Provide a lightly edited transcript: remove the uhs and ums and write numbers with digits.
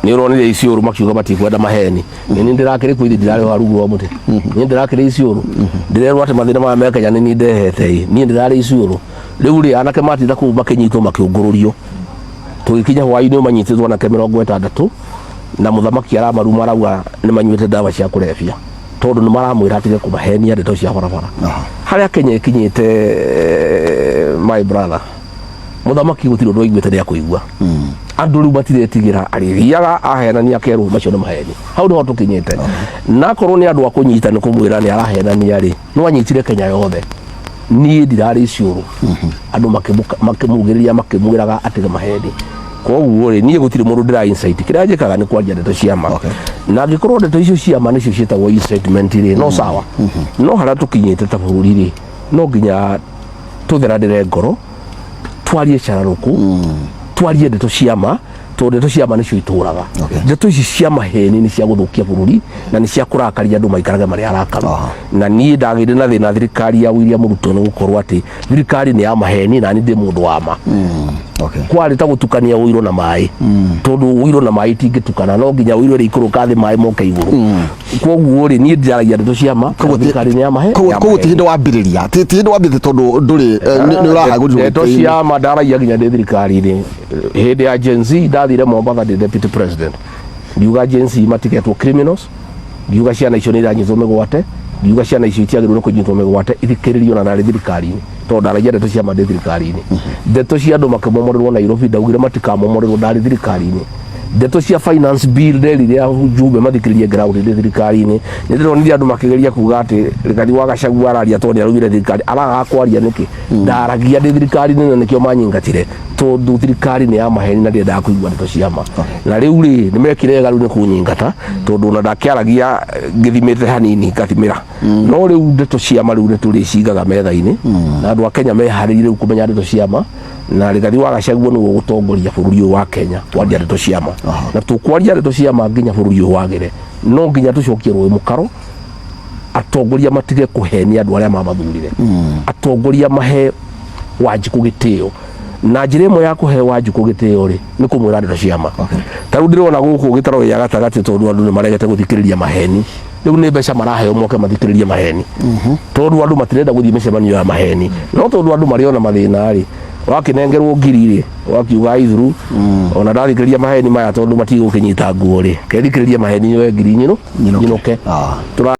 Nĩ ũronire Isiolo makiuga matikwenda maheni. Nĩ niĩ ndĩrakĩrĩ kũ ithi ndirarĩ ho rungu rwa mũtĩ. Niĩ ndĩrakĩrĩ Isiolo. Ndĩrerwo atĩ mathĩna maya me Kenya nĩ niĩ ndehete ĩ. Niĩ ndĩrarĩ Isiolo. Rĩu rĩ anake matinda kũu makĩnyitwo makĩũngũrũrio. Tũgĩkinya hwaĩ-inĩ manyitĩtwo anake 60 na mũthamaki aramaruma arauga nĩ manyuĩte ndawa cia kũrebia tondũ nĩ maramwĩra atige kũmahenia ndeto cia barabara. Harĩa Kenya ĩkinyĩte my brother, mũthamaki gũtirĩ ũndũ aiguĩte nĩ akũigua. Andũ rĩu matiretigĩra, arĩthiaga ahenania akerwo macio nĩ maheni. Hau nĩho tũkinyĩte. Na akorwo nĩ andũ a kũnyita nĩ kũmwĩra nĩ arahenania rĩ, no anyitire Kenya yothe. Niĩ ndirarĩ Isiolo. Andũ makĩmugĩrĩria makĩmwĩraga atige maheni. Koguo rĩ, niĩ gũtirĩ mũndũ ndĩra insight. Kĩrĩa njĩkaga nĩ kwaria ndeto cia ma. Na angĩkorwo ndeto icio cia ma nĩcio ciĩtagwo incitement rĩ, no sawa. No harĩa tũkinyĩte ta bũrũri rĩ, no nginya tũtheranĩre ngoro, twarie cararũkũ, twarie ndeto cia ma, tondũ ndeto cia ma nĩcio itũraga. Ndeto ici cia maheni nĩ cia gũthũkia bũrũri na nĩ cia kũrakaria andũ maikarage marĩ arakaru. Na niĩ ndagĩire na thĩna thirikari ya William Ruto nĩ gũkorwo atĩ thirikari nĩ ya maheni na niĩ ndĩ mũndũ wa ma. Kwarĩ ta gũtukania ũiro na maĩ, tondũ ũiro na maĩ itingĩtukana, no nginya ũiro ĩrĩa ikũrũka thĩ maĩ moke igũrũ. Koguo rĩ, niĩ ndĩaragia ndeto cia ma, thirikari nĩ ya mahe. Koguo ti hĩndĩ wambĩrĩria, ti hĩndĩ wambĩrĩria tondũ ndũrĩ nĩ ũrahagũrirwo ndeto cia ma ndaragia nginya ndĩ thirikari-inĩ. Hĩndĩ ya Gen Z ndathire Mombatha ndĩ deputy president, ngiuga Gen Z matigetwo criminals, ngiuga ciana icio nĩ iranyitwo mĩgwate, ngiuga ciana icio itiagĩrĩirwo nĩ kũnyitwo mĩgwate, ithikĩrĩrio na narĩ thirikari-inĩ, tondũ ndaragia ndeto cia ma ndĩ thirikari-inĩ. Ndeto cia andũ makĩmomorerwo Nairobi, ndaugire matikamomorerwo, ndarĩ thirikari-inĩ. Ndeto cia finance bill nderire ajumbe mathikĩrĩrie ground ndĩ thirikari-inĩ. Nĩ ndĩronire andũ makĩgeria kuga atĩ Rigathi wa Gachagua araria tondũ nĩ araugire thirikari aragaga kwaria nĩkĩ. Ndaragia ndĩ thirikari-inĩ na nĩkĩo manyingatire, tondũ thirikari nĩ ya maheni na ndĩendaga kũigua ndeto cia ma. Na rĩu rĩ, nĩ mekire wega rĩu nĩ kũnyingata, tondũ ona ndakĩaragia ngĩthimĩte hanini ngathimĩra. No rĩu ndeto cia ma rĩu nĩ tũrĩcigaga metha-inĩ, na andũ a Kenya meharĩirie rĩu kũmenya ndeto cia ma, na Rigathi wa Gachagua nĩwe ũgũtongoria bũrũri ũyũ wa Kenya kwaria ndeto cia ma. Na tũkwaria ndeto cia ma nginya bũrũri ũyũ wagĩre. No nginya tũcokie rũĩ mũkaro, atongoria matige kũhenia andũ arĩa mamathurire. Atongoria mahe Wanjikũ gĩtĩo. Na njĩra ĩmwe ya kũhe Wanjikũ gĩtĩo rĩ, nĩ kũmwĩra ndeto cia ma. Ta rĩu ndĩrona gũkũ gĩtarũ gĩa gatagatĩ tondũ andũ nĩ maregete gũthikĩrĩria maheni. Rĩu nĩ mbeca maraheo moke mathikĩrĩrie maheni. Tondũ andũ matirenda gũthiĩ mĩcemanio ya maheni. No tondũ andũ marĩ ona mathĩna rĩ, wakĩnengerwo ngiri rĩ, wakiuga ithuru, ona ndathikĩrĩria maheni maya tondũ matigũkĩnyita nguo rĩ, kethikĩrĩrie maheni nyoe ngiri nyinũke. Tũra